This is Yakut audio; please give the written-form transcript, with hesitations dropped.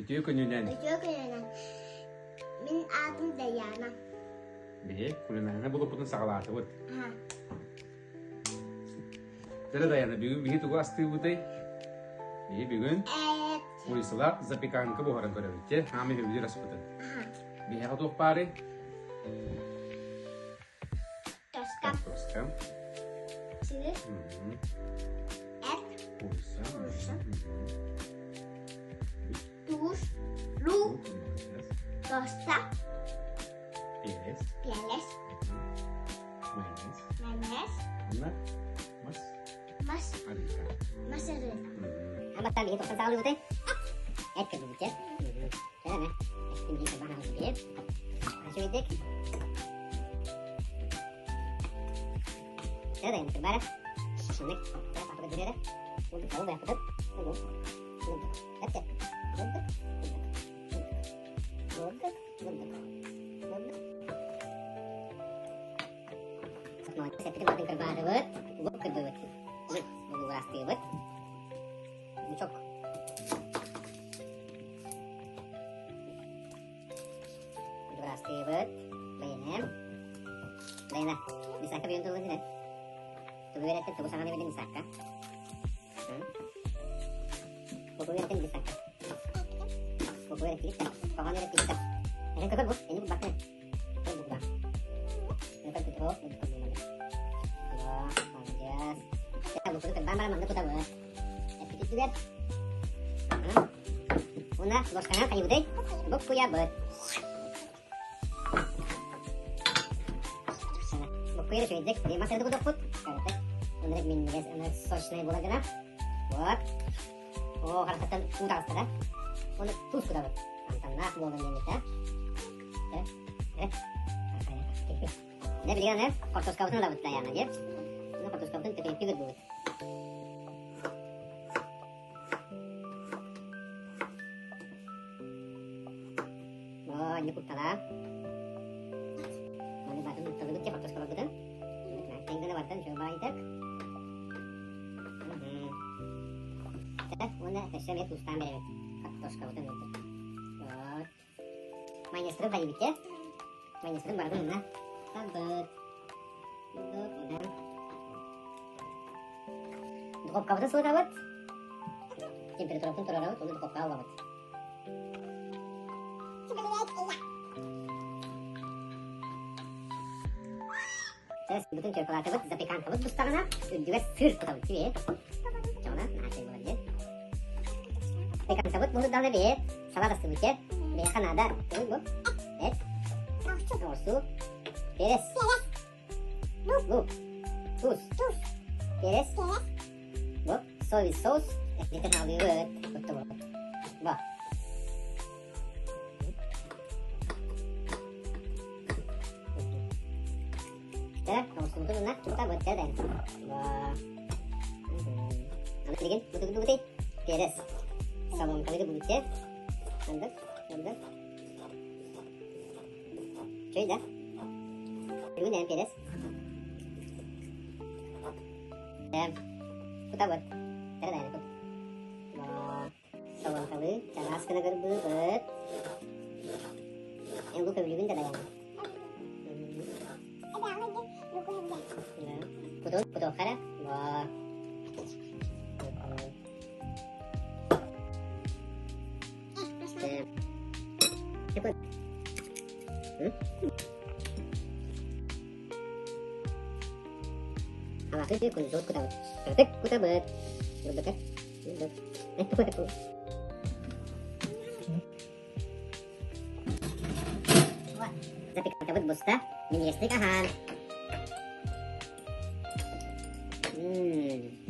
Үтүө күнүнэн. Үтүө күнүнэн. Мин аатым Дайаана. Биһи кулинарнай булуппутун саҕалаатыбыт. Дьэ Дайаана, бүгүн биһи тугу астыыбытый? Биһи бүгүн Уйсылаах запеканка буһаран көрөбүт. Дьэ, хаамы сөбүлүүр аспытын. Биһиэхэ туох баарый? Тоска. Тоска. Сыр. Эт. Куурусса. Куурусса. Туус. Лук. Тоста. Перец. Перец. Майонез. Майонез. Уонна мас. Мас. Арыыта. Мас арыыта. Аматтан биһи тохтон саҕалыыбытай? Эт кырбыбыт Эме. Эттин биир кырбаан аҕалбыт. Үчүгэйдик. Дайын кырбара. Шыннык. Апыга дүрere. Булдuk ол yapıdık. Булдuk. Булдuk. Эпте. Булдuk. Булдuk. Булдuk. Булдuk. Булдuk. Сеппити батын кырбаатыбыт. Лук кырбыбыт. Лук. Лук Лучок. Бырастыыбыт. Бэйэнэм. Бэйэнэ. Мисакка бүгүн тылын динэ. Тугу үөрэттин, тугу саҥаны биллин Мисакка? Тугу үөрэттин Мисакка? Тугу үөрэттигит да? Хоһоон үөрэттигит да? Эһэн көкөр бу, эни бу баккын. Көр бу ба. Көкөр күтүрөө, көкөр бу Молодец. Бу кырбаан баран манна тутабыт. Эппитигэр Уна ложканан хайыбытай буккуйабыт. Буккуйар үчүгэйдик. Мас эрдэ кутуохпут. Ынырык минньигэс, ынырык сочный буолар гына. Вот. Оо, харахтан уу таҕыста да. Оны туус кутабыт. Амтаннаах буолан диэммит да. Дьэ билигин аны хортуоскабытын ылабыт Дайаана диэ. Аны хортуоскабытын төкүнүктүү кырбыыбыт. Оо, инник кутталаа. Маны батын кутталыбыт дьэ хортуоскабытын. Тэҥ гына бартан үчүгэй баҕайытык. Уонна өссө эмиэ туустаан бэрэбит. Хортуоскабытын ылбыт. Вот. Майонезтарын хайыбыт Майонезтарын барытын мына талбыт. Духовкабытын сылытабыт. Температурабытын турарабыт, уонна духовкаҕа угабыт. Бүтүн чоколаатыбыт, запеканкабыт бустаҕына, үрдүгэр сыр кутабыт дии. Чоҕуна наһаа буолар дии. Запеканкабыт буһурдаҕына бэйэ Салат астыбыт Миэхэ наада тугуй бу? Эт. Оҕурсу. Перец. Лук. Туз. Перец. Бу соевый соус. Эппитин хаалыыбыт. Туттубут. Бу. Так, оҕурсубутун уна тутабыт дэн. Бу. Аны билигин бутугутугутый перец. Соломкалыгы будете. Андык, андык. Чөй да. Бүгүн эн перец. Эм, кутабыт. Тәрәдәйне кут. Соломкалы, чараас гына кырбыыбыт. Эн бу көбүлүгүн да даян. Кутун, кутуоххара. Бо. Алааты кунжут кутабыт. Кырдык кутабыт. Бурдука. Бурдук. Запеканкабыт буста. Минньигэстик аһаан. Ммм.